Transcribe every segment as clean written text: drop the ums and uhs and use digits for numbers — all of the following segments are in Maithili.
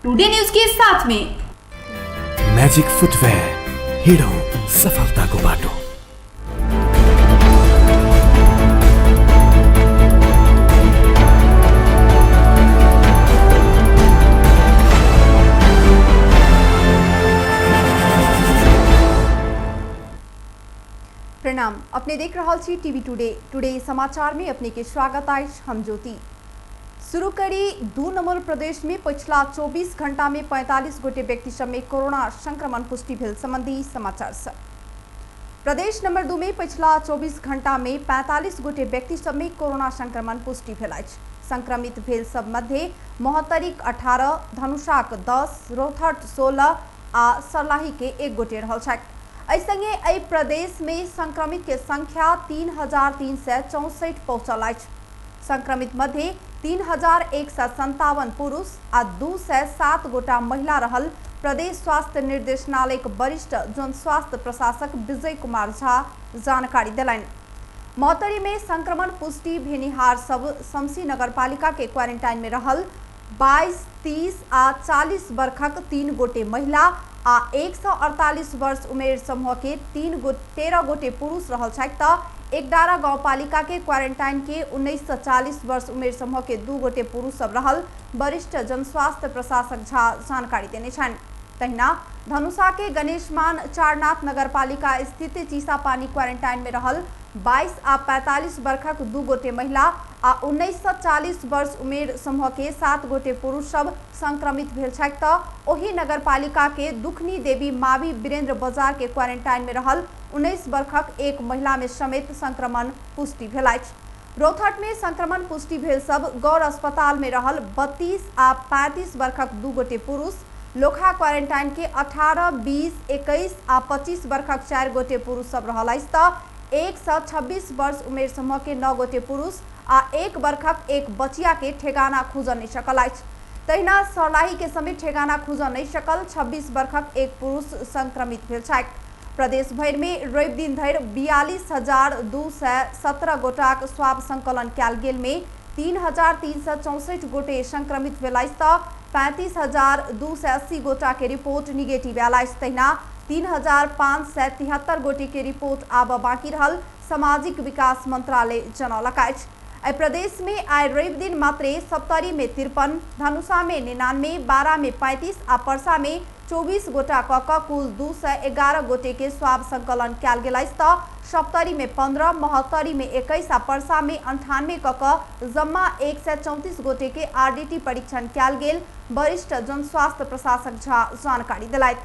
टुडे न्यूज के साथ में। म्याजिक फुटवेयर, हिँडौँ सफलताको बाटो। प्रणाम, अपने देख रहल छी टीवी टुडे। टुडे समाचार में अपने के स्वागत अछि। हम ज्योति। शुरू करी 2 नंबर प्रदेश में पिछला 24 घंटा में 45 गोटे व्यक्ति सब में कोरोना संक्रमण पुष्टि भेल संबंधी समाचार से। प्रदेश नंबर 2 में पिछला 24 घंटा में 45 गोटे व्यक्ति सब में कोरोना संक्रमण पुष्टि भेल अछि। संक्रमित भेल सब मध्य महोत्तरीक 18, धनुषाक 10, रौतहट 16 आ सर्लाही के 1 गोटे रहल छथि। एहि संगे एहि प्रदेश में संक्रमित के संख्या 3364 पहुंचल अछि। संक्रमित मध्य 3157 पुरुष आ 207 गोटा महिला रहल प्रदेश स्वास्थ्य निर्देशनालय के वरिष्ठ जन स्वास्थ्य प्रशासक विजय कुमार झा जानकारी देलनि। महोत्तरी में संक्रमण पुष्टि भेनिहार सब शमसी नगरपालिका के क्वारेंटाइन में रहल 22, 30 आ 40 वर्षक 3 गोटे महिला आ 148 वर्ष उमेर समूह के 13 गोटे पुरुष रहल छथि त एकडारा गाउँपालिका के क्वारेंटाइन के 1940 वर्ष उमेर समूह के 2 गोटे पुरुष सब रहल वरिष्ठ जनस्वास्थ्य प्रशासक झा जानकारी देने छनि। तहिना धनुषा के गणेशमान चारनाथ नगरपालिका स्थित चिसापानी क्वारेंटाइन में रहल 22 आ 45 वर्षक 2 गोटे महिला आ 1940 वर्ष उमेर समूह के 7 गोटे पुरुष सब संक्रमित भेल छथि त ओही नगरपालिका के दुखनी देवी मावी वीरेंद्र बाजार के क्वारेंटाइन में रहल 19 वर्षक 1 महिला में समेत संक्रमण पुष्टि भेल अछि। रौतहट में संक्रमण पुष्टि भेल सब गौर अस्पताल में रहल 32 आ 35 वर्षक 2 गोटे पुरुष, लोखा क्वारेंटाइन के 18, 20, 21 आ 25 वर्षक 4 गोटे पुरुष सब रहल अछि त 126 वर्ष उमेर समूह के 9 गोटे पुरुष आ 1 वर्षक 1 बचिया के ठेगाना खुजल नहीं सकल अछि। तहिना सर्लाही के समेत ठेगाना खुजल नहीं सकल 26 वर्षक 1 पुरुष संक्रमित भेल छथि। प्रदेश भरि में रवि दिन धरि 42,217 गोटाक स्वाब संकलन कयल गेल में 3,364 गोटे संक्रमित भेल अछि त 35,280 गोटा के रिपोर्ट निगेटिव आयल अछि। तहिना 3,573 गोटे के रिपोर्ट आब बाकी रहल सामाजिक विकास मंत्रालय जनौलक अछि। एहि प्रदेश में आइ रवि दिन मात्रे सप्तरी में 53, धनुषा में 99, बारा में 35 आ परसा में 24 गोटा क क कुल 211 गोटे के स्वाब संकलन कयल गेल अछि त सप्तरी में 15, महोत्तरी में 21 आ परसा में 98 क क जम्मा 134 गोटे के आरडीटी परीक्षण कयल गेल वरिष्ठ जनस्वास्थ्य प्रशासक झा जानकारी देलथि।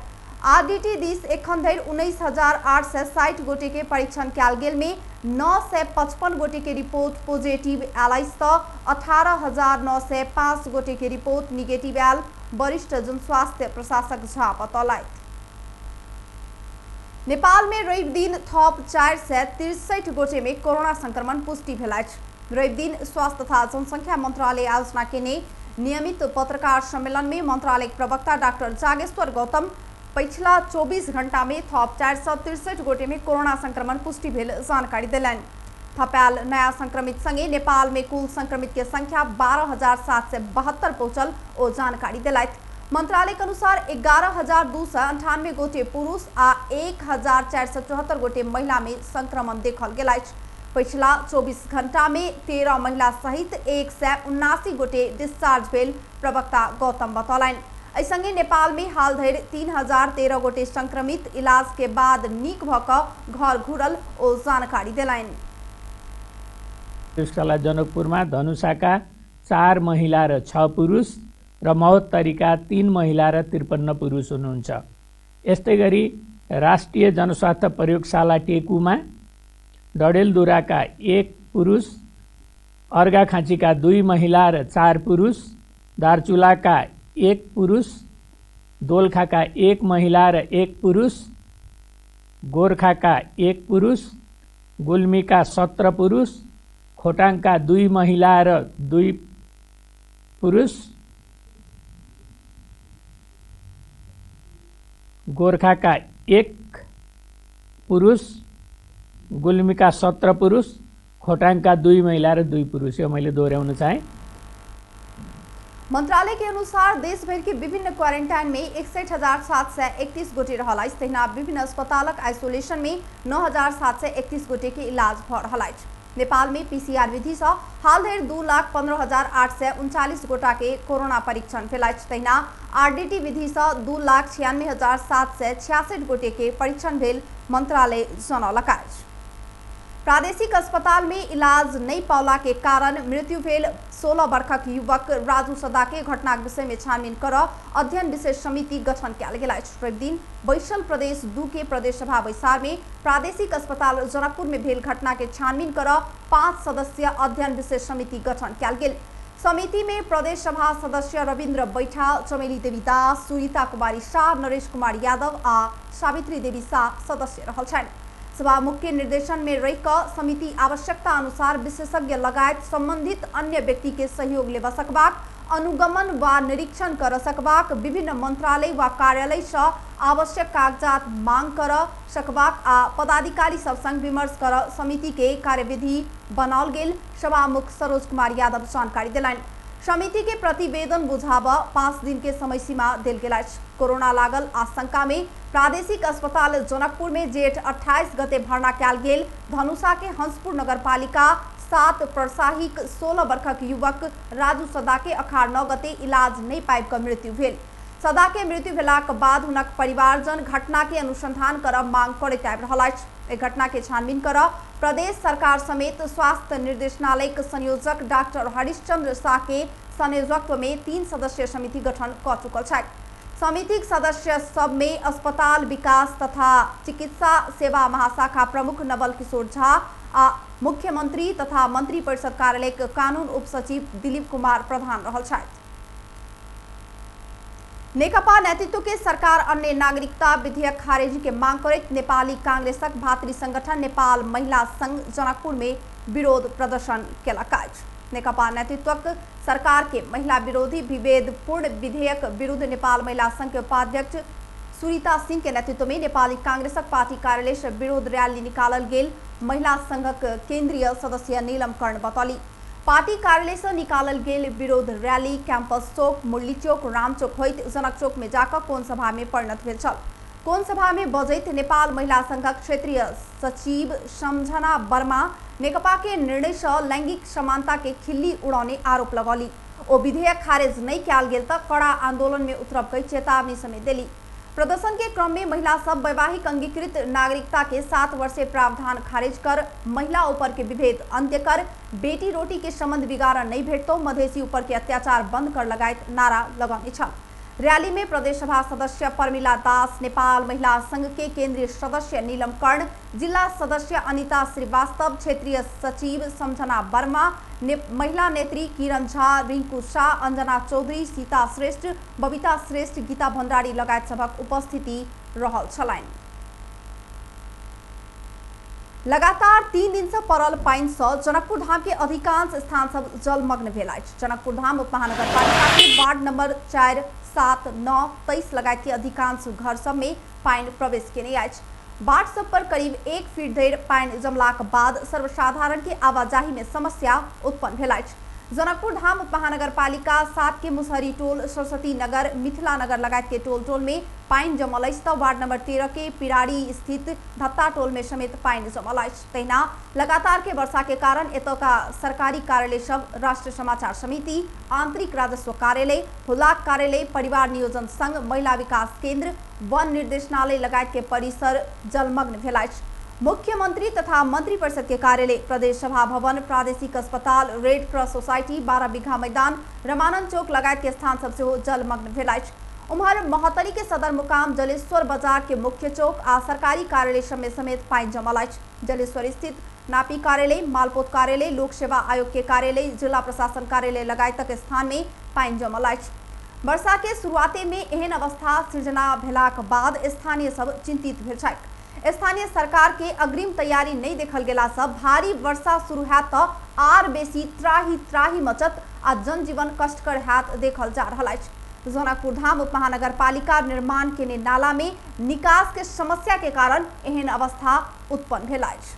आरडीटी दिस एखन धरि 19,860 गोटे के परीक्षण कयल गेल में 955 गोटे के रिपोर्ट पॉजिटिव आयल अछि त 18,905 गोटे के रिपोर्ट निगेटिव आयल वरिष्ठ जनस्वास्थ्य प्रशासक झा बतौलथि। नेपाल में रवि दिन थप 463 गोटे में कोरोना संक्रमण पुष्टि भेल अछि। रवि दिन स्वास्थ्य तथा जनसंख्या मंत्रालय आयोजना केने नियमित पत्रकार सम्मेलन में मंत्रालय प्रवक्ता डॉक्टर जागेश्वर गौतम पिछला 24 घंटा में थप 463 गोटे में कोरोना संक्रमण पुष्टि भेल जानकारी देलनि। थपायल नया संक्रमित संगे नेपाल में कुल संक्रमित के संख्या 12,772 पहुंचल ओ जानकारी देलथि। मंत्रालय के अनुसार 11,298 गोटे पुरुष आ 1,474 गोटे महिला में संक्रमण देखल गेल अछि। पिछला 24 घंटा में 13 महिला सहित 179 गोटे डिस्चार्ज भेल प्रवक्ता गौतम बतौलनि। एहि संगे नेपाल में हाल धरि 3,013 गोटे संक्रमित इलाज के बाद नीक भ क घर घुरल ओ जानकारी देलनि। प्रयोगशाला जनकपुरमा धनुषाका 4 महिला र 6 पुरुष र महोत्तरीका 3 महिला र 53 पुरुष हुनुहुन्छ। यस्तै गरी राष्ट्रिय जनस्वास्थ्य प्रयोगशाला टेकुमा डडेलधुराका 1 पुरुष, अर्घाखाँचीका 2 महिला र 4 पुरुष, दार्चुलाका 1 पुरुष, दोलखाका 1 महिला र 1 पुरुष, गोरखाका 1 पुरुष, गुल्मीका 17 पुरुष, खोटाङका 2 महिला र 2 पुरुष, गोरखाका 1 पुरुष, गुल्मीका 17 पुरुष, खोटाङका 2 महिला र 2 पुरुष। यो मैले दोहोऱ्याउन चाहे। मंत्रालय के अनुसार देश भर के विभिन्न क्वारेंटाइन में 61,731 गोटे रहल अछि। तहिना विभिन्न अस्पतालक आइसोलेशन में 9,731 गोटे के इलाज भऽ रहल अछि। नेपाल में पीसीआर विधि सँ हाल धरि 2,15,839 गोटा के कोरोना परीक्षण भेल अछि। तहिना आरडीटी विधि सँ 2,96,766 गोटे के परीक्षण भेल मंत्रालय जनौलक अछि। प्रादेशिक अस्पताल में इलाज नहीं पाओला के कारण मृत्यु भेल 16 वर्षक युवक राजू सदा के घटनाक विषय में छानबीन कर अध्ययन विशेष समिति गठन कयल गेल अछि। रविदिन बैसल प्रदेश 2 के प्रदेश सभा बैसार में प्रादेशिक अस्पताल जनकपुर में भेल घटना के छानबीन कर 5 सदस्यीय अध्ययन विशेष समिति गठन कयल गेल। समिति में प्रदेश सभा सदस्य रविन्द्र बैठा, चमेली देवी दास, सुरीता कुमारी शाह, नरेश कुमार यादव आ सावित्री देवी शाह सदस्य रहल छनि। सभामुख के निर्देशन में रहि कऽ समिति आवश्यकता अनुसार विशेषज्ञ लगायत संबंधित अन्य व्यक्ति के सहयोग लेबऽ सकबाक, अनुगमन वा निरीक्षण कर सकबाक, विभिन्न मंत्रालय वा कार्यालय सँ आवश्यक कागजात मांग कर सकबाक आ पदाधिकारी सब संग विमर्श कर समिति के कार्यविधि बनाओल गेल सभामुख सरोज कुमार यादव जानकारी देलनि। समिति के प्रतिवेदन बुझाबऽ 5 दिन के समय सीमा देल गेल अछि। कोरोना लागल आशंका में प्रादेशिक अस्पताल जनकपुर में जेठ 28 गते भर्ना कयल गेल धनुषा के हंसपुर नगरपालिका 7 परसाहीक 16 वर्षक युवक राजू सदा के अखाड़ 9 गते इलाज नहीं पाबि कऽ मृत्यु भेल। सदा के मृत्यु भेलाक बाद हुनक परिवारजन घटना के अनुसंधान करब मांग करैत आबि रहल अछि। एहि घटना के छानबीन कर प्रदेश सरकार समेत स्वास्थ्य निर्देशनालय के संयोजक डॉक्टर हरिश्चंद्र शाह के संयोजकत्व में 3 सदस्यीय समिति गठन कऽ चुकल छथि। समितिक सदस्य सब में अस्पताल विकास तथा चिकित्सा सेवा महाशाखा प्रमुख नवल किशोर झा आ मुख्यमंत्री तथा मंत्री परिषद कार्यालय के कानून उप सचिव दिलीप कुमार प्रधान रहल छथि। नेकपा नेतृत्व के सरकार अन्य नागरिकता विधेयक खारिज के मांग करैत नेपाली कांग्रेसक भातृ संगठन नेपाल महिला संघ जनकपुर में विरोध प्रदर्शन केलक अछि। नेकपा नेतृत्वक सरकार के महिला विरोधी विभेदपूर्ण विधेयक विरुद्ध नेपाल महिला संघ के उपाध्यक्ष सुरीता सिंह के नेतृत्व में नेपाली कांग्रेसक पार्टी कार्यालय से विरोध रैली निकालल गेल महिला संघक केंद्रीय सदस्य नीलम कर्ण बतौली। पार्टी कार्यालय से निकालल गेल विरोध रैली कैंपस चौक, मुरली चौक, राम चौक होइत जनक चौक में जाकर कोन सभा में परिणत भेल छल। कोन सभा में बजैत नेपाल महिला संघक क्षेत्रीय सचिव समझना वर्मा नेकपा के निर्णय से लैंगिक समानता के खिल्ली उड़ौने आरोप लगौली। ओ विधेयक खारिज नहीं कयल गेल त कड़ा आंदोलन में उतरब कई चेतावनी समेत देली। प्रदर्शन के क्रम में महिला सब वैवाहिक अंगीकृत नागरिकता के 7 वर्षीय प्रावधान खारिज कर, महिला ऊपर के विभेद अंत्य कर, बेटी रोटी के संबंध बिगाड़ नहीं भेटतो, मधेसी ऊपर के अत्याचार बंद कर लगायत नारा लगौने छल। रैली में प्रदेश सभा सदस्य परमिला दास, नेपाल महिला संघ के केंद्रीय सदस्य नीलम कर्ण, जिला सदस्य अनिता श्रीवास्तव, क्षेत्रीय सचिव समझना वर्मा, महिला नेत्री किरण झा, रिंकू शाह, अंजना चौधरी, सीता श्रेष्ठ, बबीता श्रेष्ठ, गीता भंडारी लगायत सभक उपस्थिति रहल छलनि। लगातार 3 दिन से पड़ल पानि से जनकपुर धाम के अधिकांश स्थान सब जलमग्न भेल अछि। जनकपुर धाम उपमहानगरपालिका के वार्ड नंबर 4, 7, 9, 23 लगायत के अधिकांश घर सब में पानि प्रवेश केने अछि। बाट सब पर करीब 1 फीट धरि पानि जमलाक बाद सर्वसाधारण के आवाजाही में समस्या उत्पन्न भेल अछि। जनकपुर धाम उपमहानगरपालिका 7 के मुसहरी टोल, सरस्वती नगर, मिथिला नगर लगायत के टोल टोल में पानि जमल अछि त वार्ड नंबर 13 के पिराड़ी स्थित धत्ता टोल में समेत पानि जमल अछि। तहिना लगातार के वर्षा के कारण एतका सरकारी कार्यालय सब, राष्ट्रीय समाचार समिति, आंतरिक राजस्व कार्यालय, हुलाक कार्यालय, परिवार नियोजन संघ, महिला विकास केंद्र, वन निर्देशनालय लगायत के परिसर जलमग्न भेल अछि। मुख्यमंत्री तथा मंत्री परिषद के कार्यालय, प्रदेश सभा भवन, प्रादेशिक अस्पताल, रेड क्रॉस सोसाइटी, 12 बीघा मैदान, रमानंद चौक लगायत के स्थान सब सेहो जलमग्न भेल अछि। उम्हर महोत्तरी के सदर मुकाम जलेश्वर बाजार के मुख्य चौक आ सरकारी कार्यालय सब में समेत पानि जमल अछि। जलेश्वर स्थित नापी कार्यालय, मालपोत कार्यालय, लोक सेवा आयोग के कार्यालय, जिला प्रशासन कार्यालय लगायतक स्थान में पानि जमल अछि। वर्षा के शुरुआते में एहन अवस्था सृजना भेलाक बाद स्थानीय सब चिंतित भेल छथि। स्थानीय सरकार के अग्रिम तैयारी नहीं देखल गेला से भारी वर्षा शुरू हैत त आर बेसी त्राही त्राही मचत आ जनजीवन कष्टकर हैत देखल जा रहल अछि। जनकपुर धाम उपमहानगरपालिका निर्माण केने नाला में निकास के समस्या के कारण एहन अवस्था उत्पन्न भेल अछि।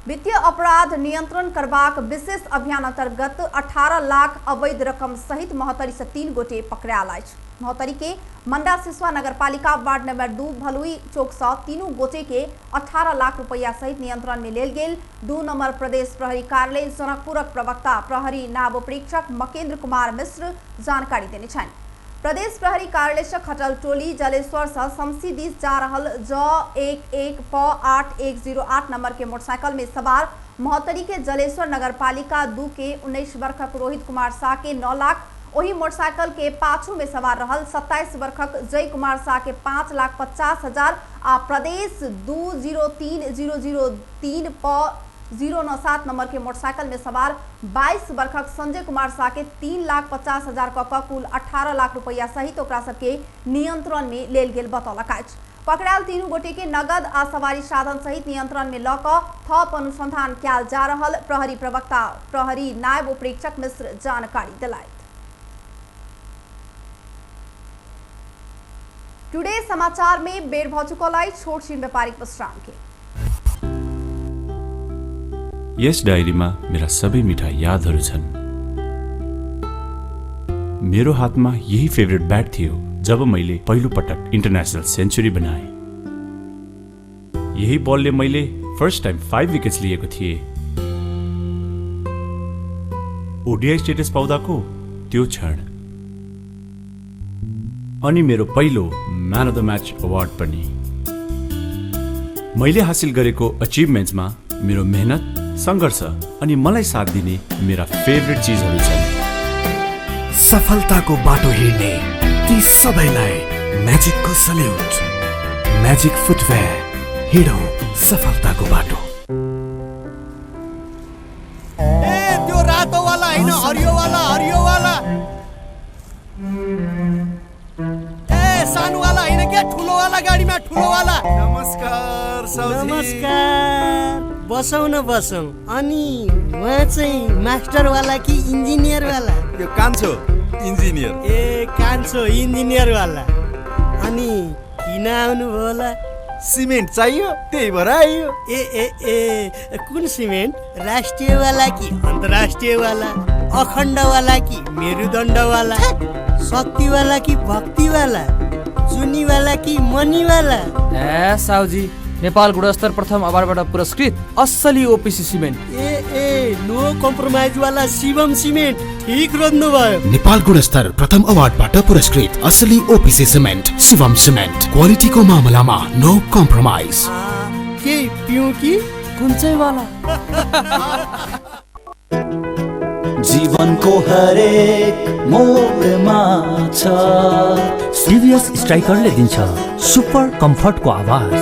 वित्तीय अपराध नियंत्रण करबाक विशेष अभियान अंतर्गत 18 लाख अवैध रकम सहित महोत्तरी से 3 गोटे पकड़ायल अछि। महोत्तरी के मंडा सिसवा नगरपालिका वार्ड नंबर 2 भलुई चौक से तीनू गोटे के 18 लाख रुपया सहित नियंत्रण में लेल गेल। 2 नंबर प्रदेश प्रहरी कार्यालय जनकपुरक प्रवक्ता प्रहरी नायब प्रेक्षक मकेंद्र कुमार मिश्र जानकारी देने छनि। प्रदेश प्रहरी कार्यालय से खटल टोली जलेश्वर से शमसी दिस जा रहल ज 11 प 8108 नंबर के मोटरसाइकिल में सवार महोत्तरी के जलेश्वर नगरपालिका 2 के 19 वर्षक रोहित कुमार शाह के 9 लाख, वही मोटरसाइकिल के पाछू में सवार रहल 27 वर्षक जय कुमार शाह के 5,50,000 आ प्रदेश 203003 प 097 नंबर के मोटरसाइकिल में सवार 22 वर्षक संजय कुमार शाह के 3,50,000 क कुल 18 लाख रुपया सहित ओकरा सबके नियंत्रण में लेल गेल बतौलक अछि। पकड़ायल तीनू गोटे के नगद आ सवारी साधन सहित नियंत्रण में ल क थप अनुसंधान कयल जा रहल प्रहरी प्रवक्ता प्रहरी नायब उपरीक्षक मिश्र जानकारी दिलायत। टुडे समाचार में बेर भ चुकल अछि छोट छिन व्यापारिक विश्राम के। यस डायरीमा मेरा सबै मिठा यादहरू छन्। मेरो हातमा यही फेभरेट ब्याट थियो जब मैले पहिलो पटक इन्टरनेसनल सेन्चुरी बनाएँ। यही बलले मैले फर्स्ट टाइम 5 विकेट्स लिएको थिएँ। ओडिआई स्टेटस पाउँदाको त्यो क्षण अनि मेरो पहिलो man of the match award पनि। मैले हासिल गरेको अचिभमेन्ट्समा मेरो मेहनत, सङ्घर्ष अनि मलाई साथ दिने मेरा फेभरेट चिजहरू छन्। सफलताको बाटो हिँड्ने ती सबैलाई म्याजिकको सल्युट। म्याजिक फुटवेयर, हिँडौँ सफलताको बाटो। ए त्यो रातो वाला हैन, हरियो वाला, हरियो वाला। ए सानो वाला हैन के, ठुलो वाला गाडीमा, ठुलो वाला। नमस्कार साउजी। नमस्कार, बसौँ न बसौँ। अनि उहाँ चाहिँ मास्टर वाला कि इन्जिनियर वाला? यो कान्छो इन्जिनियर। ए कान्छो इन्जिनियर वाला। अनि किन आउनुभयो होला? सिमेन्ट चाहियो त्यही भएर आइयो। ए ए ए कुन सिमेन्ट? राष्ट्रिय वाला कि अन्तर्राष्ट्रिय वाला? अखण्ड वाला कि मेरुदण्ड वाला? शक्ति वाला कि भक्ति वाला? चुनी वाला कि मनी वाला? ए साउजी, नेपाल गुणस्तर प्रथम अवार्डबाट पुरस्कृत असली ओपिसी सिमेन्ट। ए ए नो कम्प्रोमाइज वाला शिवम सिमेन्ट, ठीक रोज्नु भयो। नेपाल गुणस्तर प्रथम अवार्डबाट पुरस्कृत असली ओपिसी सिमेन्ट शिवम सिमेन्ट, क्वालिटीको मामलामा नो कम्प्रोमाइज। के पिउँ कि कुन चाहिँ वाला? जीवनको हरेक मोडमा छ टिभीएस स्ट्राइकरले दिन्छ सुपर कम्फर्टको आवाज,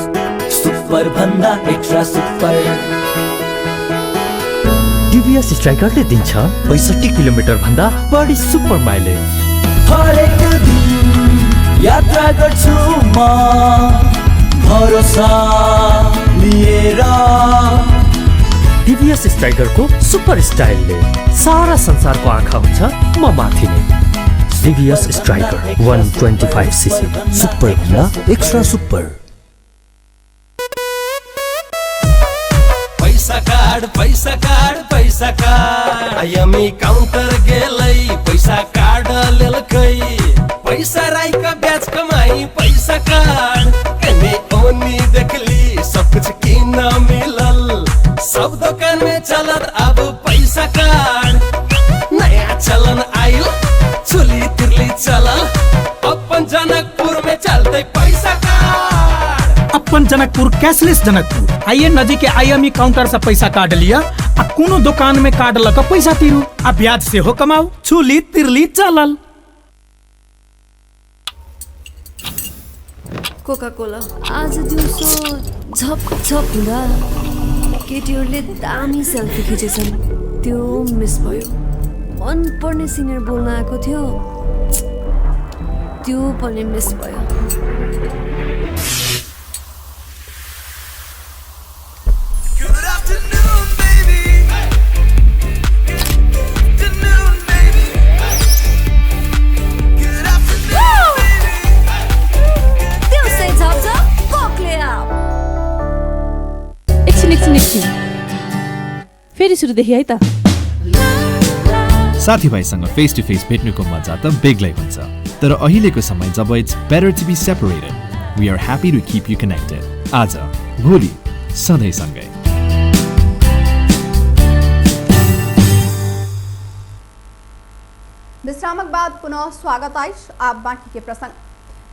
सुपर भन्दा एक्स्ट्रा सुपर। टिभीएस स्ट्राइकरले दिन्छ 65 किलोमिटर भन्दा बढी सुपर माइलेज। हरेक दिन यात्रा गर्छु म भरोसा लिएर। टिभीएस स्ट्राइकरको सुपर स्टाइलले सारा संसारको आँखा हुन्छ म माथि नै। टिभीएस स्ट्राइकर 125 सीसी, सुपर भन्दा एक्स्ट्रा सुपर। पैसा कार्ड, पैसा कार्ड, पैसा कार्ड। आईएमई काउंटर गेलै पैसा कार्ड लेलकै, पैसा राइक ब्याज कमाई पैसा कार्ड। एने ओनी देखली सब कुछ किन मिलल, सब दुकान में चलत अब पैसा कार्ड। नया चलन आइल चुली तिरली चलल, अपन जनकपुर में चलते पैसा कार्ड। अपन जनकपुर कैशलेस जनकपुर। आइए नजीक के आईएमई काउंटर से पैसा कार्ड लिया आ कोनो दुकान में कार्ड लग पैसा तीरू आ ब्याज से हो कमाओ, चुली तिरली चलल। कोका कोला आज दिउँसो झप झप हुँदा केटीहरूले दामी सेल्फी खिचेछन्, त्यो मिस भयो। मनपर्ने सिनियर बोल्न आएको थियो, त्यो पनि मिस भयो। एकछिन एकछिन एकछिन, फेरि सुरुदेखि है त। साथीभाइसँग फेस टु फेस भेट्नुको मजा त बेग्लै हुन्छ, तर अहिलेको समय जब it's better to be separated, we are happy to keep you connected. आज भोलि सधैँ सँगै। विश्रामक बाद पुनः स्वागत अछि। आब बाकी के प्रसंग।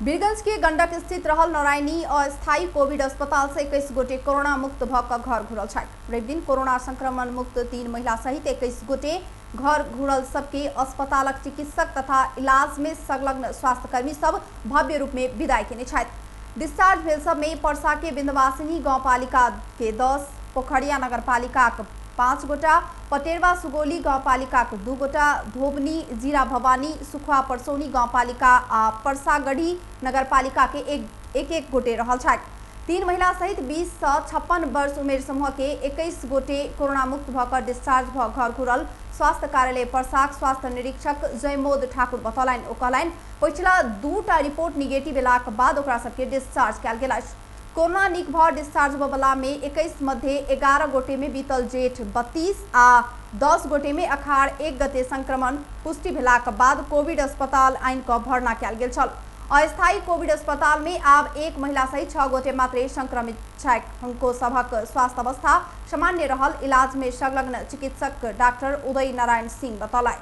बीरगंज के गंडक स्थित रहल नारायणी अस्थायी कोविड अस्पताल से 21 गोटे कोरोना मुक्त भ क घर घुरल छथि। रवि दिन कोरोना संक्रमण मुक्त 3 महिला सहित 21 गोटे घर घुरल सबके अस्पतालक चिकित्सक तथा इलाज में संलग्न स्वास्थ्यकर्मी सब भव्य रूप में विदाई केने छथि। डिस्चार्ज भेल सब में परसा के बिंदवासिनी गांवपालिका के 10, पोखरिया नगरपालिका के 5 गोटा, पटेरवा सुगोली गांवपालिका के 2 गोटा, धोबनी जीरा भवानी सुखवा परसौनी गांवपालिका आ परसागढ़ी नगरपालिका के एक एक गोटे रहल छथि। 3 महिला सहित 20 से 56 वर्ष उमेर समूह के 21 गोटे कोरोना मुक्त भ क डिस्चार्ज भ घर घुरल स्वास्थ्य कार्यालय परसाक स्वास्थ्य निरीक्षक जयमोद ठाकुर बतौलनि। ओ कहलनि पछिला 2टा रिपोर्ट निगेटिव एलाक बाद ओकरा सबके डिस्चार्ज कयल गेल अछि। कोरोना नीक भ डिस्चार्ज होबयवला में 21 मध्ये 11 गोटे में बीतल जेठ 32 आ 10 गोटे में अखाड़ 1 गते संक्रमण पुष्टि भेलाक बाद कोविड अस्पताल आनि क भर्ना कयल गेल छल। अस्थायी कोविड अस्पताल में आब 1 महिला सहित 6 गोटे मात्रे संक्रमित छथि। हुनको सभक स्वास्थ्य अवस्था सामान्य रहल इलाज में संलग्न चिकित्सक डॉक्टर उदय नारायण सिंह बतौलनि।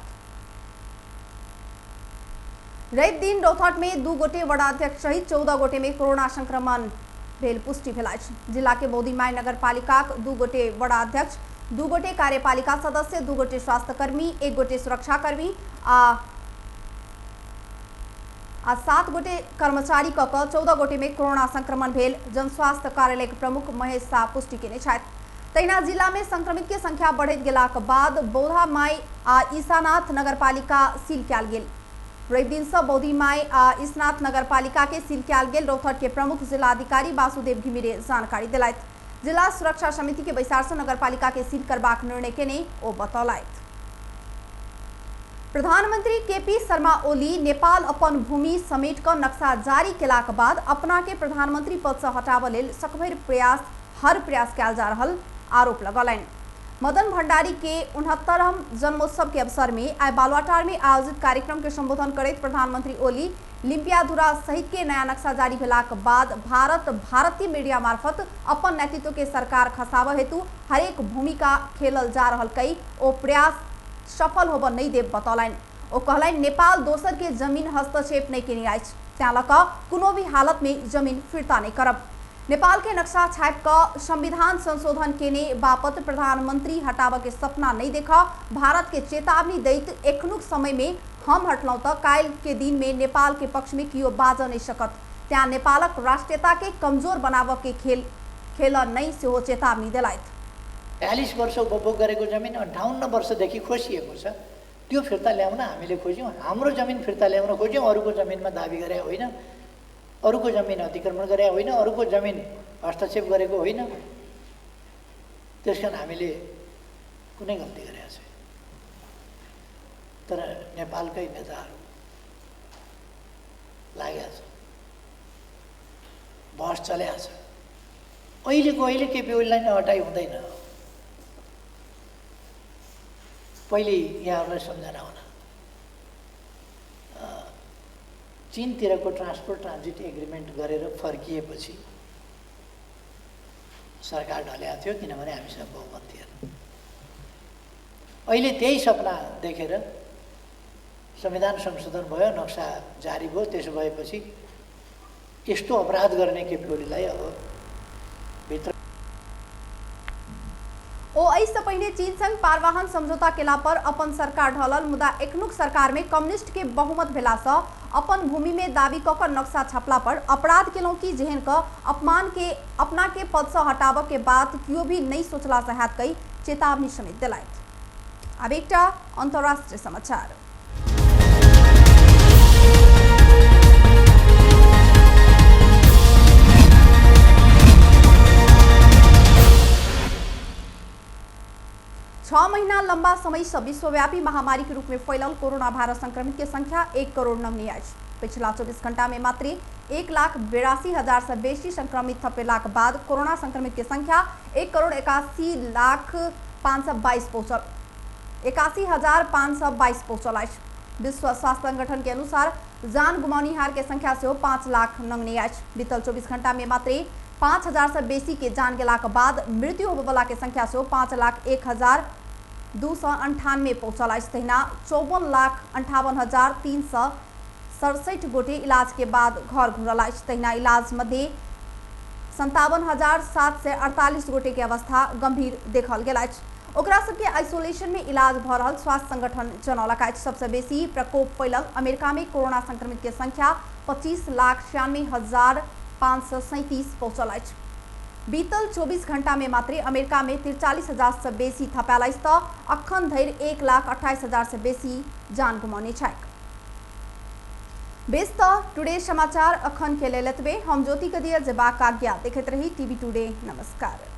रवि दिन रौतहट में 2 गोटे वडाध्यक्ष सहित 14 गोटे में कोरोना संक्रमण भेल पुष्टि भेल अछि। जिला के बोधीमाई नगरपालिकाक 2 गोटे वडाध्यक्ष, 2 गोटे कार्यपालिका सदस्य, 2 गोटे स्वास्थ्यकर्मी, 1 गोटे सुरक्षाकर्मी आ 7 गोटे कर्मचारी क 14 गोटे में कोरोना संक्रमण भेल जनस्वास्थ्य कार्यालय के प्रमुख महेश शाह पुष्टि केने छथि। तहिना जिला में संक्रमित के संख्या बढ़ैत गेलाक बाद बोधामाई आ ईशानाथ नगरपालिका सील कयल गेल। रवि दिन से बोधीमाई आ ईशनाथ नगरपालिका के सील कयल गेल रौतहट के प्रमुख जिलाधिकारी वासुदेव घिमिरे जानकारी दिलथि। जिला सुरक्षा समिति के बैसार से नगरपालिका के सील करबाक निर्णय केने ओ बतौलथि। प्रधानमंत्री केपी शर्मा ओली नेपाल अपन भूमि समेट क नक्शा जारी केलाक बाद अपना के प्रधानमंत्री पद से हटाबय लेल सकभरि प्रयास हर प्रयास कयल जा रहल आरोप लगौलनि। मदन भंडारी के 69वां जन्मोत्सव के अवसर में आइ बालुवाटार में आयोजित कार्यक्रम के संबोधन करैत प्रधानमंत्री ओली लिम्पियाधुरा सहित के नया नक्शा जारी भेलाक बाद भारत भारतीय मीडिया मार्फत अपन नेतृत्व के सरकार खसाबय हेतु हरेक भूमिका खेलल जा रहल कई ओ प्रयास सफल होबय नहीं देव बतौलनि। ओ कहलनि नेपाल दोसर के जमीन हस्तक्षेप नहीं केने अछि, तें लऽ कऽ कोनो भी हालत में जमीन फिर्ता नहीं करब। नेपाल के नक्शा छापि कऽ संविधान संशोधन केने बापत प्रधानमंत्री हटाबऽ के सपना नहीं देख भारत के चेतावनी दैत एखनुक समय में हम हटलहुँ तऽ काल्हि के दिन में नेपाल के पक्ष में कियो बाजऽ नहीं सकत, तें नेपालक राष्ट्रीयता के कमजोर बनाबऽ के खेल खेल नहीं सेहो चेतावनी देलथि। 42 वर्ष उपभोग गरेको जमिन 58 वर्षदेखि खोसिएको छ, त्यो फिर्ता ल्याउन हामीले खोज्यौँ। हाम्रो जमिन फिर्ता ल्याउन खोज्यौँ, अरूको जमिनमा दाबी गरे होइन, अरूको जमिन अतिक्रमण गरे होइन, अरूको जमिन हस्तक्षेप गरेको होइन। त्यसकारण हामीले कुनै गल्ती गरेका छैन। तर नेपालकै नेताहरू लागेको छ, बहस चलेको छ। अहिलेको अहिले केपी ओलीलाई नहटाइ हुँदैन। पहिले यहाँहरूलाई सम्झना हुन चीनतिरको ट्रान्सपोर्ट ट्रान्जिट एग्रिमेन्ट गरेर फर्किएपछि सरकार ढलेको थियो, किनभने हामीसँग बहुमत थिएन। अहिले त्यही सपना देखेर संविधान संशोधन भयो, नक्सा जारी भयो। त्यसो भएपछि यस्तो अपराध गर्ने केपी ओलीलाई अब भित्र ओ एहिसँ पहिने चीन संग पारवाहन समझौता केला पर अपन सरकार ढलल, मुदा एखनुक सरकार में कम्युनिस्ट के बहुमत भेलासँ अपन भूमि में दाबी कऽ कऽ नक्शा छापला पर अपराध केलहुँ कि जेहन कऽ अपमान के अपना के पद से हटाबऽ के बात कियो भी नहीं सोचला से हैत कई चेतावनी समेत दिलथि। आब एकटा अंतर्राष्ट्रीय समाचार। छह महीना लंबा समय से विश्वव्यापी महामारी के रूप में फैलल कोरोना वायरस संक्रमित के संख्या 1 करोड़ नंगने अछि। पिछला 24 घंटा में मात्र 1,82,000 से बेसी संक्रमित थपेलाक बाद कोरोना संक्रमित के संख्या 1,81,00,000 522 पहुँचल 81,522 पहुँचल अछि। विश्व स्वास्थ्य संगठन के अनुसार जान गुमाउनिहार के संख्या सेहो 5 लाख नंगने अछि। बीतल 24 घंटा में मात्रे 5,000 से बेसी के जान गेलाक बाद मृत्यु होबयवला के संख्या सेहो 5,01,298 पहुँचल अछि। तहिना 54,58,367 गोटे इलाज के बाद घर घुरल अछि। तहिना इलाज मध्ये 57,748 गोटे के अवस्था गंभीर देखल गेल अछि। ओकरा सबके आइसोलेशन में इलाज भ रहल स्वास्थ्य संगठन जनौलक अछि। सबसे बेसी प्रकोप फैलल अमेरिका में कोरोना संक्रमित के संख्या 25,96,537 पहुँचल अछि। बीतल 24 घंटा में मात्रे अमेरिका में 43,000 से बेसी थपायल अछि त अखन धरि 1,28,000 से बेसी जान गुमाउने छैक। बेस त टुडे समाचार अखन के लेल एतबे। हम ज्योति कदिया जेबाक आज्ञा। देखैत रही टीवी टुडे। नमस्कार।